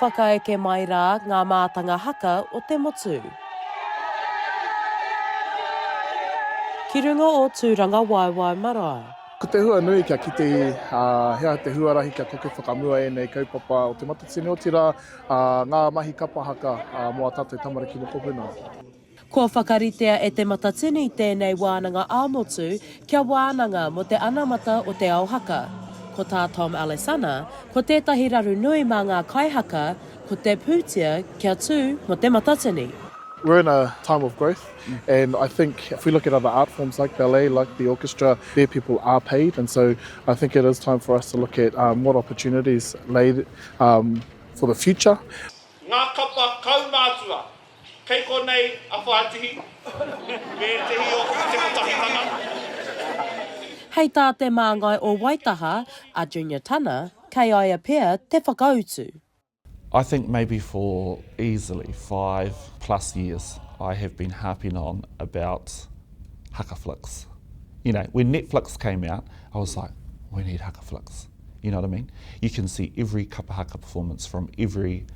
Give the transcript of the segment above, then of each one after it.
Whakaeke mai rā ngā mātanga haka o te motu. Ki runga o Tūrangawaewae Marae. Ko te hua nui kia kite he aha te huarahi kia koke whakamua ēnei kaupapa o Te Matatini, otirā ngā mahi kapa haka mō ā tātou tamariki mokopuna. Kua whakaritea e Te Matatini tēnei wānanga ā-motu kia wānanga mō te anamata o te ao haka. Ko tā Tom Alesana, ko tētahi raru nui mā ngā kaihaka, ko te pūtea kia tū mō Te Matatini. We're in a time of growth and I think if we look at other art forms like ballet, like the orchestra, their people are paid and so I think it is time for us to look at um, what opportunities lay um, for the future. Ngā kapa kaumātua Kei konei a Whaatihi me ētehi o Te Kotahitanga. Hei tā te māngai o Waitaha, a Junior Tana, kei a ia pea te whakautu. I think maybe for easily five plus years I have been harping on about haka flicks. You know, when Netflix came out, I was like, we need haka flicks. You know what I mean? You can see every kapa haka performance from every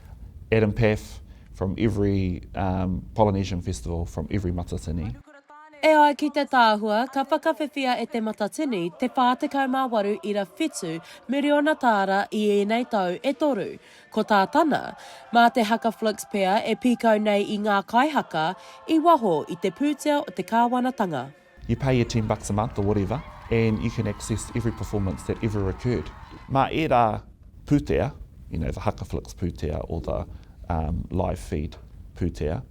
Adam Paff, from every um, Polynesian festival, from every Matatini. E ai ki te Tahua, ka whakawhiwhia e Te Matatini te 48 ira whitu miriona tāra i ēnei tau e toru. Ko tā Tana, mā te haka Flicks pea e pīkau nei i ngā kaihaka i waho i te pūtea o te kāwanatanga. You pay your ten bucks a month or whatever and you can access every performance that ever occurred. Mā ērā pūtea, you know, the haka flicks pūtea or the um, live feed pūtea,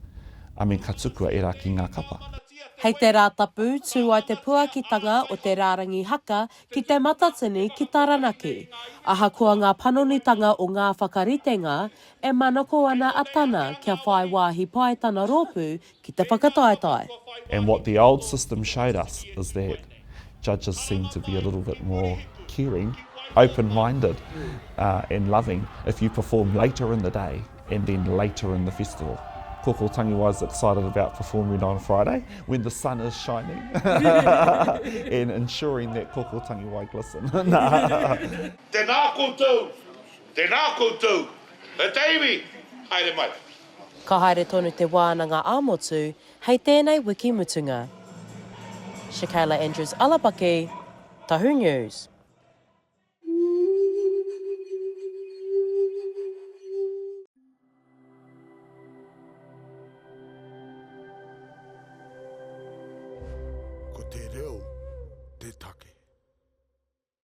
I mean, ka tukua ērā ki ngā kapa. Hei te Rātapu, tū ai te puakitanga o te rārangi haka ki Te Matatini ki Taranaki. Ahakoa ngā panonitanga o ngā whakaritenga, e manako ana a Tana kia whai wāhi pai tana rōpū ki te whakataetae. And what the old system showed us is that judges seem to be a little bit more caring, open-minded uh, and loving if you perform later in the day and then later in the festival. Koko Tangiwai is excited about performing on Friday when the sun is shining and ensuring that Koko Tangiwai glisten. Tēnā koutou, tēnā koutou, e te iwi, haere mai. Ka haere tonu te wānanga ā-motu hei tēnei wiki mutunga. Shakayla Andrews Alapaki, Tahu News. Ko te reo te take.